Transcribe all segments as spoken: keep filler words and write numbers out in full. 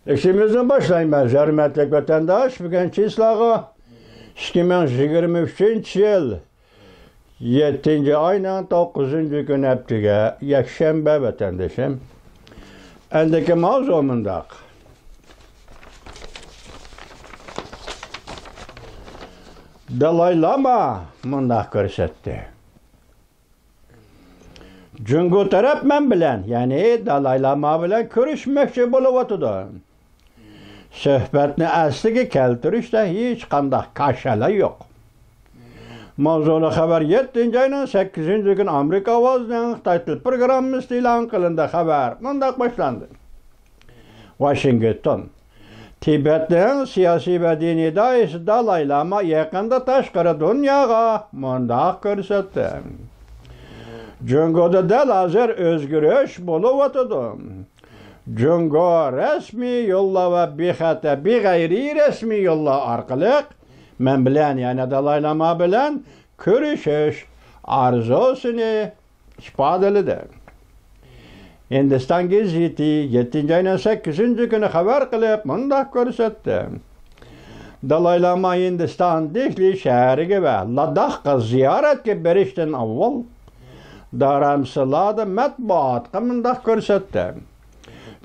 ئىشىمىزنى باشلايمىز، ھۆرمەتلىك ۋەتەنداش. بۈگۈن چىسلاغا ئىككى مىڭ يىگىرمە ئۈچىنچى يىل يەتتىنچى ئاينىڭ توققۇزىنچى كۈنى، ھەپتىگە يەكشەنبە، ۋەتەندىشىم. ئەندىكى ماۋزۇ مۇنداق. دالاي لاما مۇنداق كۆرسەتتى. جۇڭگو تەرەپ مەن بىلەن، يەنى دالاي لاما بىلەن كۆرۈشمەكچى بولۇۋاتىدۇ. سۆھبەتنى ئەسلىگە كەلتۈرۈشتە ھېچقانداق كاشىلا يوق. ماۋزۇلۇق خەۋەر يەتتىنچى ئاينىڭ سەككىزىنچى كۈنى ئامېرىكا ئاۋازىنىڭ خىتاي تىل پروگراممىسىدا ئېلان قىلىندى. خەۋەر مۇنداق باشلاندى. ۋاشىنگتون. تىبەتنىڭ سىياسىي ۋە دىنىي داھىيسى دالاي لاما يېقىندا تاشقىرى دۇنياغا مۇنداق كۆرسەتتى. جۇڭگودا دەل ھازىر ئۆزگىرىش بولۇۋاتىدۇ. جۇڭگو رەسمىي يوللار ۋە بىخەتەر، بىغەيرىي رەسمىي يوللار ئارقىلىق مەن بىلەن، يەنى دالاي لاما بىلەن كۆرۈشۈش ئارزۇسىنى ئىپادىلىدى. ھىندىستان گېزىتى يەتتىنچى ئاينىڭ سەككىزىنچى كۈنى خەۋەر قىلىپ مۇنداق كۆرسەتتى. دالاي لاما ھىندىستان دېھلى شەھىرىگە ۋە لاداخقا زىيارەتكە بېرىشتىن ئاۋۋال دارامسالادا مەتبۇئاتقا مۇنداق كۆرسەتتى.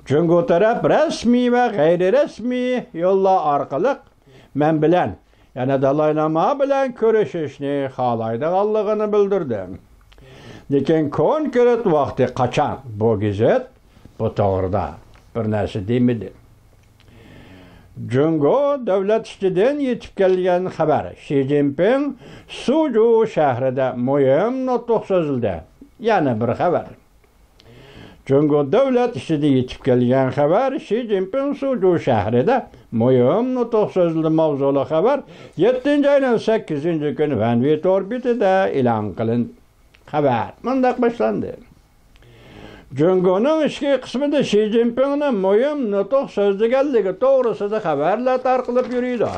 جۇڭگو تەرەپ رەسمىي ۋە غەيرىي رەسمىي يوللار ئارقىلىق مەن بىلەن، يەنى دالاي لاما بىلەن كۆرۈشۈشنى خالايدىغانلىقىنى بىلدۈردى. لېكىن كونكرېت ۋاقتى قاچان؟ بۇ گېزىت بۇ توغرىدا بىر نەرسە دېمىدى. جۇڭگو دۆلەت ئىچىدىن يېتىپ كەلگەن خەۋەر. شى جىنپىڭ سۇجۇ شەھىرىدە مۇھىم نۇتۇق سۆزلىدى. يەنە بىر خەۋەر. جۇڭگو دۆلەت ئىچىدىن يېتىپ كەلگەن خەۋەر. شى جىنپىڭ سۇجۇ شەھىرىدە مۇھىم نۇتۇق سۆزلىدى. ماۋزۇلۇق خەۋەر يەتتىنچى ئاينىڭ سەككىزىنچى كۈنى ۋەنۋى تور بېتىدە ئېلان قىلىندى. خەۋەر مۇنداق باشلاندى. جۇڭگونىڭ ئىچكى قىسمىدا شى جىنپىڭنىڭ مۇھىم نۇتۇق سۆزلىگەنلىكى توغرىسىدا خەۋەرلەر تارقىلىپ يۈرىدۇ.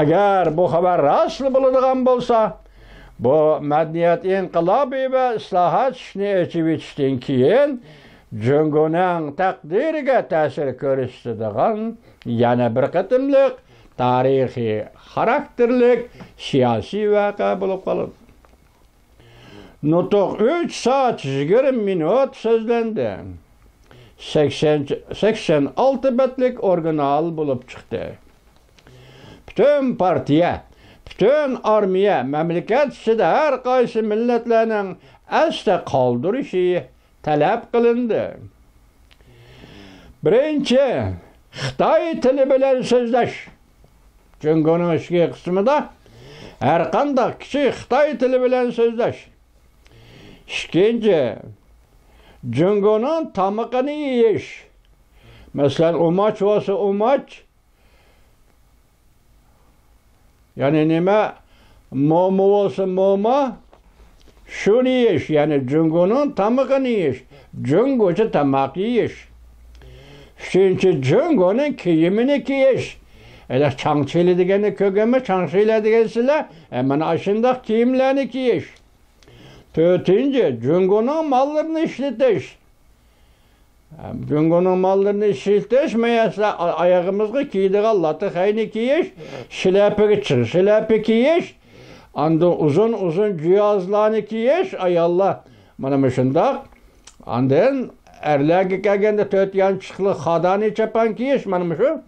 ئەگەر بۇ خەۋەر راستلا بولىدىغان بولسا، بۇ مەدەنىيەت ئىنقىلابى ۋە ئىسلاھات ئىشىكىنى ئېچىۋېتىشتىن كېيىن جۇڭگونىڭ تەقدىرىگە تەسىر كۆرسىتىدىغان يەنە بىر قېتىملىق تارىخىي خاراكتېرلىك سىياسىي ۋەقە بولۇپ قالىدۇ. نۇتۇق ئۈچ سائەت يىگىرمە مىنۇت سۆزلەندى. سەكسەن، سەكسەن ئالتە بەتلىك ئورىگىنال بولۇپ چىقتى. پۈتۈن پارتىيە، پۈتۈن ئارمىيە، مەملىكەت ئىچىدە ھەر قايسى مىللەتلەرنىڭ ئەستە قالدۇرۇشى تەلەپ قىلىندى. بىرىنچى، خىتاي تىلى بىلەن سۆزلەش. جۇڭگونىڭ ئىچكى قىسمىدا ھەر قانداق كىشى خىتاي تىلى بىلەن سۆزلەش. ئىككىنچى، جۇڭگونىڭ تامىقىنى يېيىش. مەسىلەن، ئۇماچ بولسا ئۇماچ، يەنى نېمە، موما بولسا موما، شۇنى يېيىش، يەنى جۇڭگونىڭ تامىقىنى يېيىش، جۇڭگوچە تاماق يېيىش. ئۈچىنچى، جۇڭگونىڭ كىيىمىنى كىيىش. ھېلىقى چاڭشىلى دېگەننى كۆرگەنمۇ؟ چاڭشىلە دېگەن سىلەر، ئە، مانا ئاشۇنداق كىيىملەرنى كىيىش. تۆتىنچى، جۇڭگونىڭ ماللىرىنى ئىشلىتىش. جۇڭگونىڭ ماللىرىنى ئىشلىتىش، مەسىلەن، ئا-، ئايىغىمىزغا كىيىدىغان لاتا خەينى كىيىش، شىلەپىگە چىغ شىلەپە كىيىش، ئاندىن ئۇزۇن، ئۇزۇن جۇيازلارنى كىيىش، ئاياللار مانا مۇشۇنداق. ئاندىن ئەرلەرگە كەلگەندە تۆت يانچۇقلۇق خادانى چاپان كىيىش، مانا مۇشۇ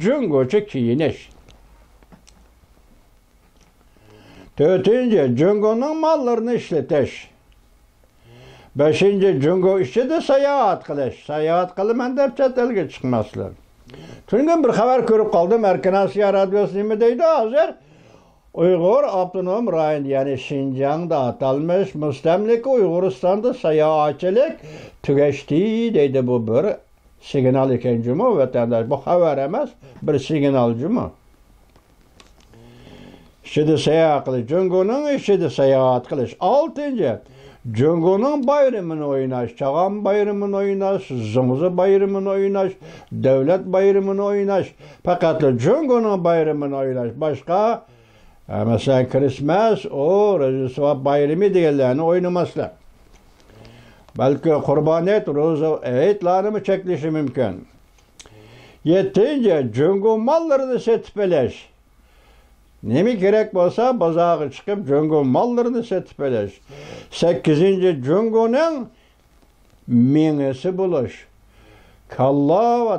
جۇڭگوچە كىيىنىش. تۆتىنچى، جۇڭگونىڭ ماللىرىنى ئىشلىتىش. بەشىنچى، جۇڭگو ئىچىدە ساياھەت قىلىش. ساياھەت قىلىمەن دەپ چەت ئەلگە چىقماسلىق. تۈنۈگۈن بىر خەۋەر كۆرۈپ قالدىم، ئەركىن ئاسىيا رادىيوسى نېمە دەيدۇ ھازىر؟ ئۇيغۇر ئاپتونوم رايونى، يەنى شىنجاڭدا ئاتالمىش مۇستەملىكە ئۇيغۇرىستاندا ساياھەتچىلىك تۈگەشتى دەيدۇ. بۇ بىر سىگنال ئىكەن جۇمۇ، ۋەتەنداش. بۇ خەۋەر ئەمەس، بىر سىگنال جۇمۇ. ئىچىدە ساياھەت قىلىش، جۇڭگونىڭ ئىچىدە ساياھەت قىلىش. ئالتىنچى، جۇڭگونىڭ بايرىمىنى ئويناش، چاغان بايرىمىنى ئويناش، زۇڭزى بايرىمىنى ئويناش، دۆلەت بايرىمىنى ئويناش. پەقەتلا جۇڭگونىڭ بايرىمىنى ئويناش. باشقا، ئە، مەسىلەن، كىرىسمەس، ئۇ روژدېستۋا بايرىمى دېگەنلەرنى ئوينىماسلىق. بەلكى قۇربان ھېيت، روزا ھېيتلارنىمۇ چەكلىشى مۇمكىن. يەتتىنچى، جۇڭگو ماللىرىنى سېتىپ ئېلىش. نېمە كېرەك بولسا، بازارغا چىقىپ، جۇڭگو ماللىرىنى سېتىپ ئېلىش. سەككىزىنچى، جۇڭگونىڭ مېڭىسى بولۇش. كاللا ۋە،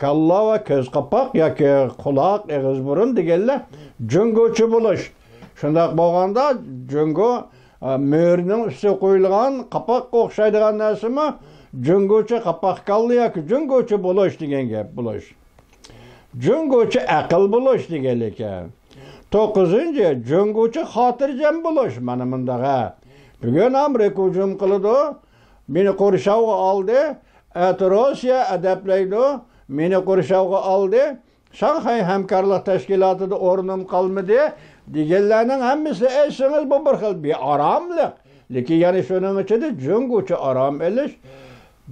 كاللا ۋە كۆز قاپاق ياكى قۇلاق، ئېغىز، بۇرۇن دېگەنلەر جۇڭگوچە بولۇش. شۇنداق بولغاندا، جۇڭگو، ئا، مۆرىنىڭ ئۈستىگە قويۇلغان قاپاققا ئوخشايدىغان نەرسىمۇ جۇڭگوچە قاپاق كاللا ياكى جۇڭگوچە بولۇش دېگەن گەپ بولۇش. جۇڭگوچە ئەقىل بولۇش دېگەنلىكى. توققۇزىنچى، جۇڭگوچە خاتىرجەم بولۇش. مانا مۇنداق ھە. بۈگۈن ئامېرىكا ھۇجۇم قىلىدۇ، مېنى قورشاۋغا ئالدى، ئەتە روسىيە ئەدەپلەيدۇ، مېنى قورشاۋغا ئالدى، شاڭخەي ھەمكارلىق تەشكىلاتىدا ئورنۇم قالمىدى دېگەنلەرنىڭ ھەممىسىنى ئېيتسىڭىز، بۇ بىر خىل بىئاراملىق. لېكىن يەنە شۇنىڭ ئىچىدە جۇڭگوچە ئارام ئېلىش،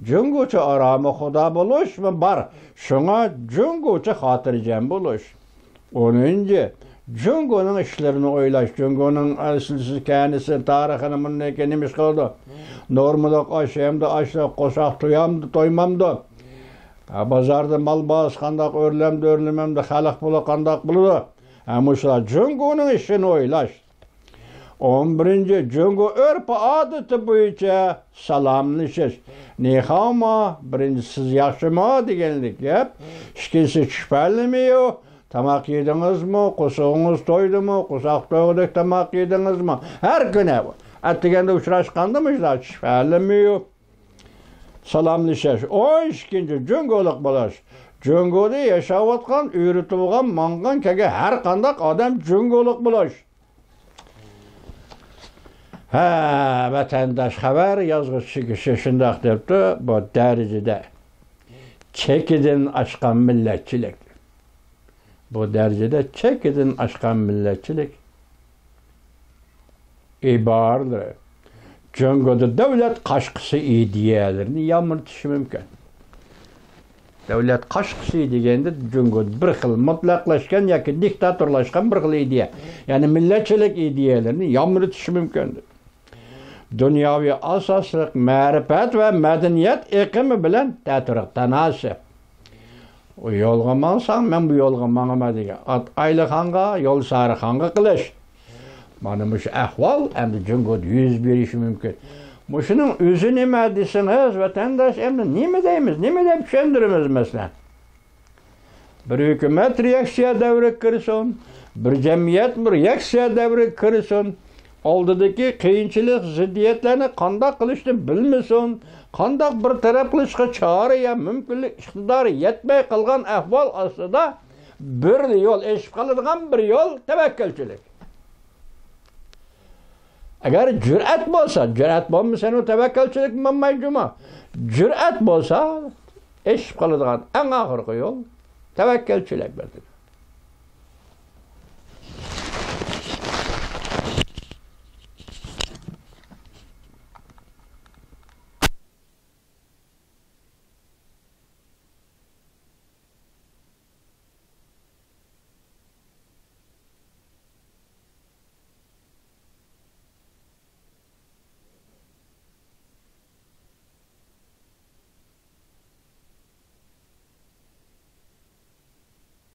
جۇڭگوچە ئارامى خۇدا بولۇشمۇ بار. شۇڭا جۇڭگوچە خاتىرجەم بولۇش. ئونىنچى، جۇڭگونىڭ ئىشلىرىنى ئويلاش، جۇڭگونىڭ ئەسلىسى، كەنىسى، تارىخىنى، مۇندىن كېيىن نېمە ئىش قىلىدۇ؟ نورمىلىق ئاش يەمدۇ، ئاشلىق قورساق تويامدۇ، تويمامدۇ؟ ھە، بازاردا مال باھاسى قانداق، ئۆرلەمدۇ، ئۆرلىمەمدۇ، خەلق پۇلى قانداق بولىدۇ؟ ھە، مۇشۇلار جۇڭگونىڭ ئىشىنى ئويلاش. ئون بىرىنچى، جۇڭگو ئۆرپ-ئادىتى بويىچە سالاملىشىش. نىخاۋما، بىرىنچى، سىز ياخشىمۇ دېگەنلىك گەپ. ئىككىنچىسى، چۈشپەلىمىيۇ، تاماق يېدىڭىزمۇ، قورسىقىڭىز تويدىمۇ، قورساق تويغۇدەك تاماق يېدىڭىزمۇ؟ ھەر كۈنى ئەتىگەندە ئۇچراشقاندا مۇشۇنداق چۈشپەلىمىيۇ، سالاملىشىش. ئون ئىككىنچى، جۇڭگولۇق بولۇش. جۇڭگودا ياشاۋاتقان، ئۆرە تۇغان، ماڭغان، كەلگەن ھەر قانداق ئادەم جۇڭگولۇق بولۇش. ھە، ۋەتەنداش خەۋەر يازغۇچى كىشى شۇنداق دەپتۇ، بۇ دەرىجىدە چېكىدىن ئاشقان مىللەتچىلىك. بۇ دەرىجىدە چېكىدىن ئاشقان مىللەتچىلىك. ئىبارىلىرى. جۇڭگودا دۆلەت قاشقىسى ئىدىيەلىرىنى يامرىتىشى مۇمكىن. دۆلەت قاشقىسى دېگەندە جۇڭگودا بىر خىل مۇتلەقلەشكەن ياكى دىكتاتورلاشقان بىر خىل ئىدىيە، يەنى مىللەتچىلىك ئىدىيەلىرىنى يامرىتىشى مۇمكىن. دۇنياۋى ئاساسلىق مەرىپەت ۋە مەدەنىيەت ئېقىمى بىلەن تەتۈر تاناسىپ. ئۇ يولغا ماڭساڭ، مەن بۇ يولغا ماڭىمەن دېگەن. ئات ئايلىخانغا، يول سارىخانغا قىلىش. مانا مۇشۇ ئەھۋال ئەمدى جۇڭگودا يۈز بېرىشى مۇمكىن. مۇشۇنىڭ ئۆزى نېمە دېسىڭىز، ۋەتەنداش، ئەمدى نېمە دەيمىز، نېمە دەپ چۈشەندۈرىمىز، مەسىلەن؟ بىر ھۆكۈمەت رېئاكسىيە دەۋرىگە كىرسۇن، بىر جەمئىيەت بىر رېئاكسىيە دەۋرىگە كىرسۇن، ئالدىدىكى قىيىنچىلىق، زىددىيەتلەرنى قانداق قىلىشنى بىلمىسۇن، قانداق بىر تەرەپ قىلىشقا چارە يا مۇمكىنلىك، ئىقتىدارى يەتمەي قالغان ئەھۋال ئاستىدا بىر يول، ئېشىپ قالىدىغان بىر يول تەۋەككۈلچىلىك. ئەگەر جۈرئەت بولسا، جۈرئەت بولمىسا، ئۇ تەۋەككۈلچىلىك بولمايدۇ جۇمۇ. جۈرئەت بولسا، ئېشىپ قالىدىغان ئەڭ ئاخىرقى يول تەۋەككۈلچىلىك.